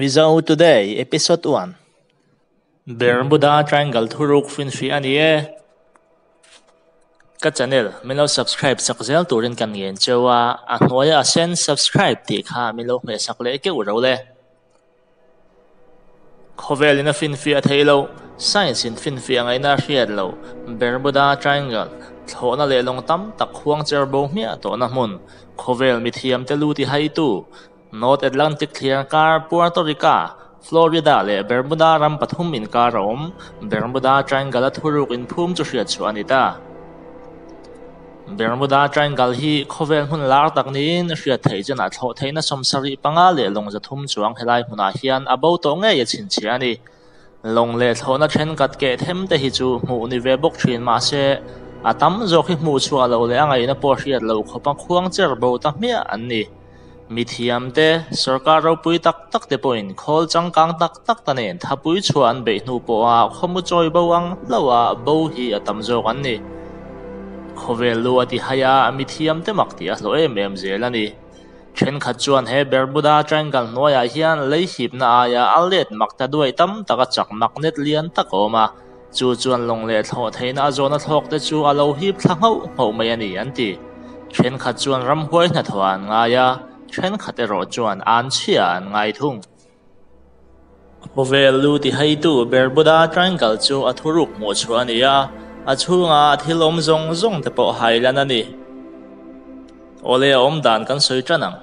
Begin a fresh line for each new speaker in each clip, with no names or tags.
Mizo Today Episode 1 Bermuda Triangle thuruk finfiah a ni e. Ka channel min lo subscribe sak zel turin kan ngen cheu a, a hnuaia a sen subscribe tih kha min lo hmeh sak leh keuh ro le. Khawvelin a finfiah theih loh, science in finfiah ngaihna a hriat loh, Bermuda Triangle, thlawhna leh lawng tam tak khuang cher bo hmiah tawhna hmun, khawvel mithiamte lu ti haitu, North Atlantic thliar kar Puerto Rica, Florida leh Bermuda ram pathum inkar a awm, Bermuda Triangle-a thuruk inphum chu hriat chhuah a ni ta. Bermuda Triangle hi khawvel hmun lar tak niin hriat theih chenah thlawh theihna 75 leh lawng 300 chuang helai hmunah hian a bo tawh ngei a chhinchhiah a ni. Lawng leh thlawhna thenkhat keh them te hi chu hmuh ni ve bawk thin mahse a tam zawk hi hmuh chhuah loh leh a ngaihna pawh hriat loh khawpa khuang cher bo ta hmiah an ni. Mithiam te, sorkar ropui tak tak te pawhin khawl changkang tak tak ta nen thapui chhuah an beih hnu pawha khawmu chawi bo ang hlauha bo hi a tam zawk an ni. Khawvel lu a ti hai a, mithiam te mak tih a hlawh em em zel a ni. Thenkhat chuan he Bermuda Triangle hnuaiah hian lei hipna aia a let mak ta duai tam tak a chak magnet lian tak a awm a, chu chuan lawng leh thlawh theihna a zawhna thlawk te chu a lo hip thla nghauh nghauh mai a ni an ti. Thenkhat chuan ramhuai hnathawh ah an ngai a, thenkhat erawh chuan an chhia an ngai thung. Khawvel lu ti haitu Bermuda Triangle chu a thuruk hmuh chhuah a ni a, a chhunga thil awm zawng zawng te pawh hailan a ni. Awle a awm dan kan sawi tan ang.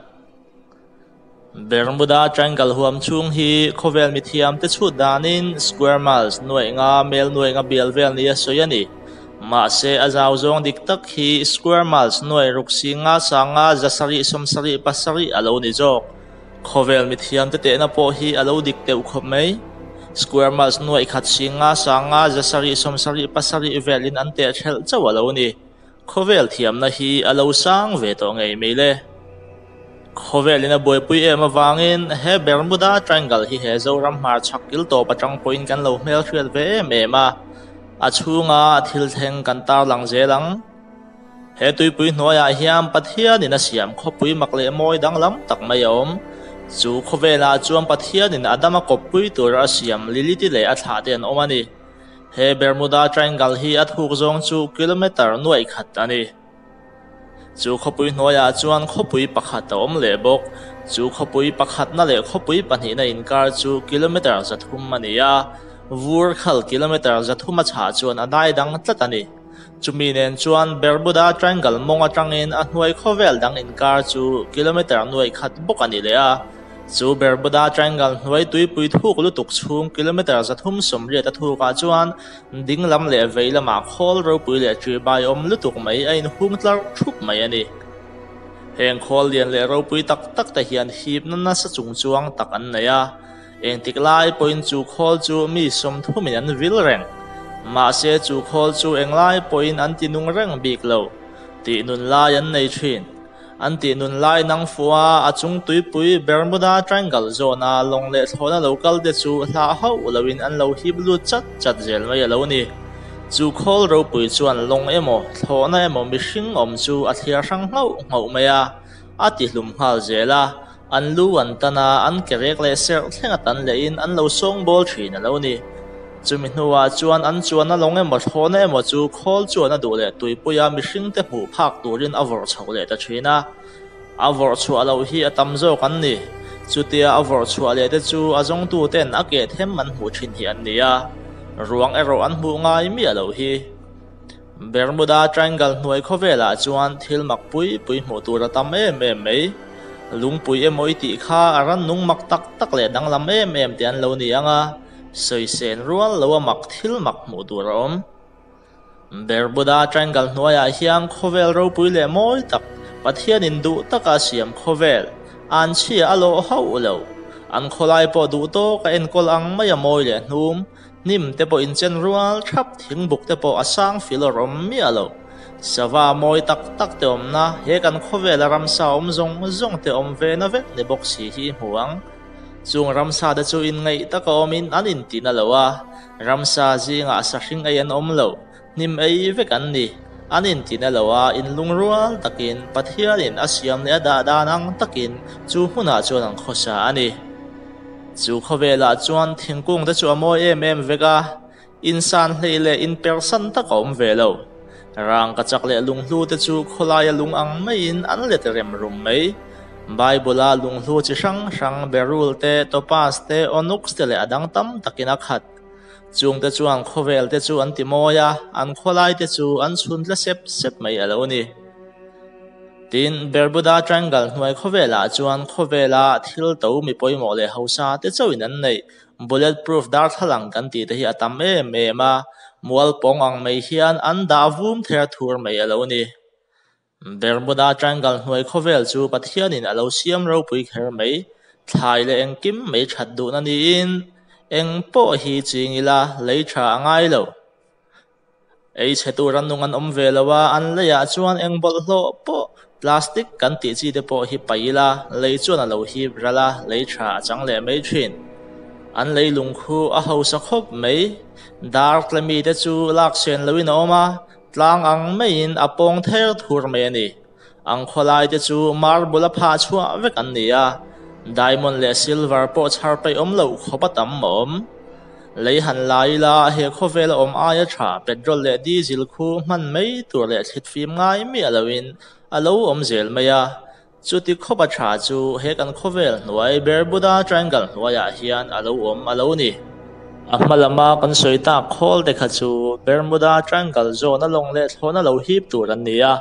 Bermuda Triangle huam chhung hi khawvel mithiam te chhut danin square miles nuaih nga mel nuaih nga bial vel nia sawi a ni. Mahse a zau zawng dik tak hi square miles nuaih ruk si nga sang nga 777 a lo ni zawk. Khawvel mithiamte tehna pawh hi a lo dik deuh khawp mai. Square miles nuaih khat si nga sang nga 777 velin an teh thelh chauh a lo ni. Khawvel thiamna hi a lo sang ve tawh ngei mai le. Khawvelin a buaipui em avangin he Bermuda Triangle hi he Zoram hmarchhak kil tawp atang pawhin kan lo hmelhriat ve em em a. A chhunga thil thleng kan tarlang zel ang. He tuipui hnuaiah hian Pathianin a siam khawpui mak leh mawi danglam tak mai a awm. Chu khawvelah chuan Pathianin Adama kawppui tura a siam Lilith-i leh a thlahte an awm a ni. He Bermuda Triangle hi a thuk zawng chu kilometre nuaih khat a ni. Chu khawpui hnuaiah chuan khawpui pakhat a awm leh bawk. Chu khawpui pakhatna leh khawpui pahnihna inkar chu kilometre 300 a ni a, vur khal kilometre 300 a chhah chuan a dai dang tlat a ni. Chumi nen chuan Bermuda Triangle mawng atangin a hnuai khawvel dang inkar chu kilometre nuaih khat bawk a ni leh a. Chu Bermuda Triangle hnuai tuipui thuk lutuk chhung kilometre 380 a thukah chuan ding lam leh vei lamah khawl ropui leh ṭibai awm lutuk mai a inhung tlar thup mai a ni. Heng khawl lian leh ropui tak tak te hian hipna nasa chung chuang tak an nei a. Engtik lai pawhin chu khawl chu mi 30 in an vil reng. Mahse chu khawl chu englai pawhin an ti nung reng bik lo. Tih nun lai an nei thin. An tih nun lai nang fuh a, a chung tuipui Bermuda Triangle zawna lawng leh thlawhna lo kal te chu hlah hauh loin an lo hip lut chat chat zel mai a lo ni. Chu khawl ropui chuan lawng emaw thlawhna emaw mihring awm chu a thliar hrang nghauh nghauh mai a, a ti hlum nghal zel a. An lu an tan a, an ke rek leh serh thleng a tan lehin an lo sawngbawl thin a lo ni. Chumi hnuah chuan an chuanna lawng emaw thlawhna emaw chu khawl chuan a duh leh tuipuia mihringte hmuh phak turin a vawrh chhoh leh ta thin a. A vawrh chhuah loh hi a tam zawk an ni. Chutia a vawrh chhuah leh te chu a zawngtuten a keh them an hmuh thin hi an ni a, ruang erawh an hmuh ngai miah loh hi. Bermuda Triangle hnuai khawvelah chuan thil mak pui pui hmuh tur a tam em em mai. Lungpui emaw i tih kha a rannung mak tak tak leh danglam em em te an lo ni ang a, sawisên rual lo a mak thil mak hmuh tur a awm. Bermuda Triangle hnuaiah hian khawvel ropui leh mawi tak, Pathianin duh taka siam khawvel, an chhia a lawh hauh lo. An khawlai pawh duh tawk a enkawl ang mai a mawi leh hnum, Hnim te pawh inchen rual thap, thingbuk te pawh a sang fil a rawm miah lo. Sava mawi tak tak te awmna, he kan khawvela ramsa awm zawng zawng te awm ve na vek ni bawk si hi i hmu ang. Chung ramsa te chu inngaih taka awmin an intina lo a, ramsa zingah sahring ei an awm lo, hnim ei vek an ni. An intina lo a, inlungrual takin Pathianin a siam leh a dah dan ang takin chu hmunah chuan an khawsa a ni. Chu khawvelah chuan thingkung te chu a mawi em em vek a, insan hleih leh inpersan tak a awm ve lo. Rangkachak leh lunghlu te chu khawlaia lung ang maiin an let rem rum mai. Bible-a lunghlu chi hrang hrang berul te, topaz te, onyx te leh a dang tam takin a khat. Chungte chuan khawvel te chu an ti mawi a, an khawlai te chu an chhun tla sep sep mai a lo ni. Tin, Bermuda Triangle hnuai khawvelah chuan khawvela thil to mi pawimawh leh hausa te chauhin an neih bullet proof darthlalang kan tih te hi a tam em em a, mual pawng ang mai hian an dah vum ther thur mai a lo ni. Bermuda Triangle hnuai khawvel chu Pathianin a lo siam ropui kher mai, thlai leh engkim mai that duhna niin eng pawh hi ching ila lei tha a ngai lo. Ei chhe tur an nung an awm ve lo a, an leiah chuan eng bawlhhlawh pawh plastic kan tih chi te pawh hi paih ila lei chuan a lo hip ral a, lei tha a chang leh mai thin. An lei lungkhu a hausa khawp mai, dar tle mite chu lak sen loin a awm a, Tlang ang maiin a pawng ther thur mai a ni. Ang khawlai te chu marble a phah chhuah vek an ni a, diamond leh silver pawh chhar peih awm loh khawp a tam a awm. Lei han la ila he khawvel a awm aia tha petrol leh diesel khu hman mai tur leh thlit fim ngai miah loin a lo awm zel mai a. Chuti khawp a tha chu he kan khawvel hnuai Bermuda Triangle hnuaiah hian a lo awm a lo ni. A hma lama kan sawi tak khawl te kha chu Bermuda Triangle zawn a lawng leh thlawhna lo hip tur an ni a,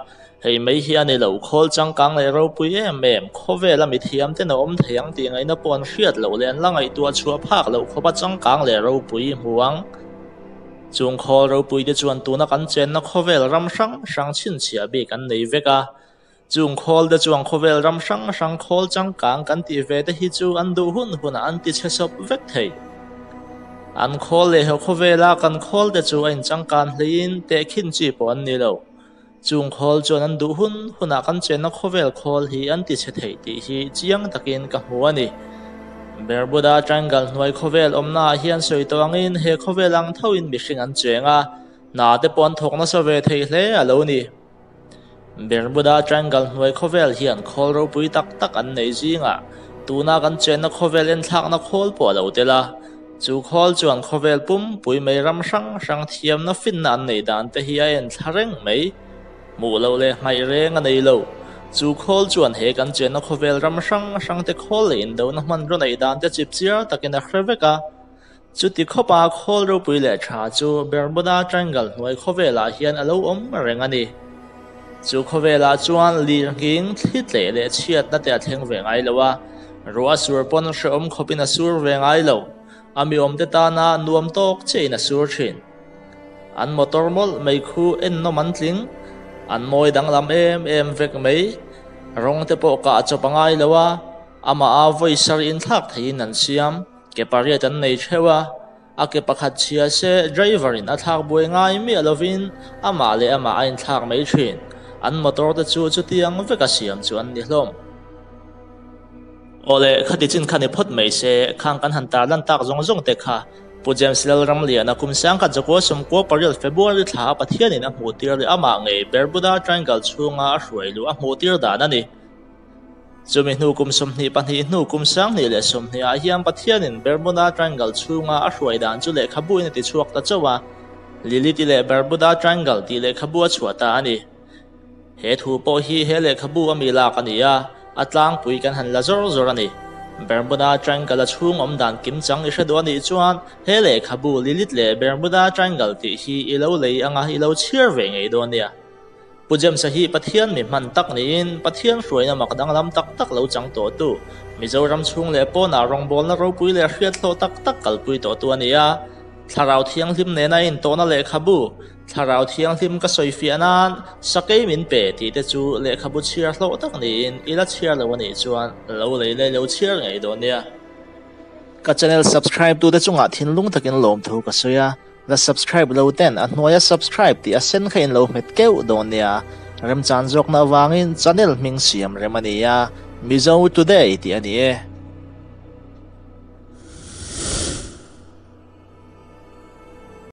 hei mai hi a ni lo, khawl changkang leh ropui em em, khawvela mithiam ten a awm thei ang tih ngaihna pawh an hriat loh leh an la ngaihtuah chhuah phak loh khawp a changkang leh ropui hmu ang. Chung khawl ropui te chuan tuna kan chenna khawvel ram hrang hrang chhinchhiah bik an nei vek a, Chung khawl te chuan khawvel ram hrang hrang khawl changkang kan tih ve te hi chu an duh hun hunah an ti chhe sawp vek thei. An khawl leh ho khawvela kan khawl te chu a inchangkan hleiin tehkhin chi pawh an ni lo. Chung khawl chuan an duh hun hunah kan chenna khawvel khawl hi an ti chhe thei tih hi chiang takin ka hmu a ni. Bermuda Triangle hnuai khawvel awmnaah hian sawi tawh angin he khawvel ang thoin mihring an cheng a, hna te pawh an thawk nasa ve thei hle a lo ni. Bermuda Triangle hnuai khawvel hian khawl ropui tak tak an nei zingah tuna kan chenna khawvel enthlakna khawl pawh a lo tel a. Chu khawl chuan khawvel pumpui mai ram hrang hrang thiamna finna an neih dan te hi a enthla reng mai. Hmuh loh leh hmaih reng a nei lo. Chu khawl chuan he kan chenna khawvel ram hrang hrang te khawl leh indona hmanraw neih dan te chipchiar takin a hre vek a. Chuti khawpa khawl ropui leh tha chu Bermuda Triangle hnuai khawvelah hian a lo awm reng a ni. Chu khawvelah chuan lir nghing thli tleh leh chhiatna te a thleng ve ngai lo a, ruah a sur pawn hrehawm khawpin a sur ve ngai lo, a mi awmte tana nuam tawk chiahin a sur thin. An motor mawlh mai khu ennawm an tling, an mawi danglam em em vek mai, rawng te pawh kah chawp a ngai lo a, amah a vawi sarih inthlak theihin an siam. Ke pariat an nei theuh a, a ke pakhat chhia se driver in a thlak buai ngai miah lovin amah leh amah a inthlak mai thin. An motor te chu chutiang veka siam chu an ni hlawm. Awle, khati chin kha ni phawt mai se, khang kan han tarlan tak zawng zawng te kha Pu James Lalramliana kum sangkhat zakua sawmkua pariat February thla a Pathianin a hmuhtir leh amah ngei Bermuda Triangle chhunga a hruai luh a hmuhtir dan a ni. Chumi hnu kum 22 hnu kum 2020 ah hian Pathianin Bermuda Triangle chhunga a hruai dan chu lehkhabu in a ti chhuak ta chauh a, Lilith-i leh Bermuda Triangle tih lehkhabu a chhuah ta a ni. He thu pawh hi he lehkhabu a mi lak a ni a, a tlangpui kan han la zawr zawr a ni. Bermuda Triangle a chhung awm dan kimchang i hre duh a nih chuan he lehkhabu Lilith leh Bermuda Triangle tih hi i lo lei anga i lo chhiar ve ngei dawn nia. Pu James-a hi Pathian mi hman tak niin Pathian hruaina mak danglam tak tak lo chang tawhtu, Mizoram chhung leh pawnah rawngbawlna ropui leh hriathlawh tak tak kalpui tawhtu a ni a. Thlarau Thianghlim nena intawhna lehkhabu, Thlarau Thianghlim ka sawi fiah nan sakei min pe tih te chu lehkhabu chhiar hlawh tak niin i la chhiar lo a nih chuan lo lei leh lo chhiar ngei dawn nia. Ka channel subscribe tute chungah thinlung takin lawmthu ka sawi a. La subscribe lo ten a hnuaia subscribe tih a sen kha in lo hmet keuh dawn nia. Remchan zawkna avangin channel hming siam rem a ni a, Mizo Today tih a ni e.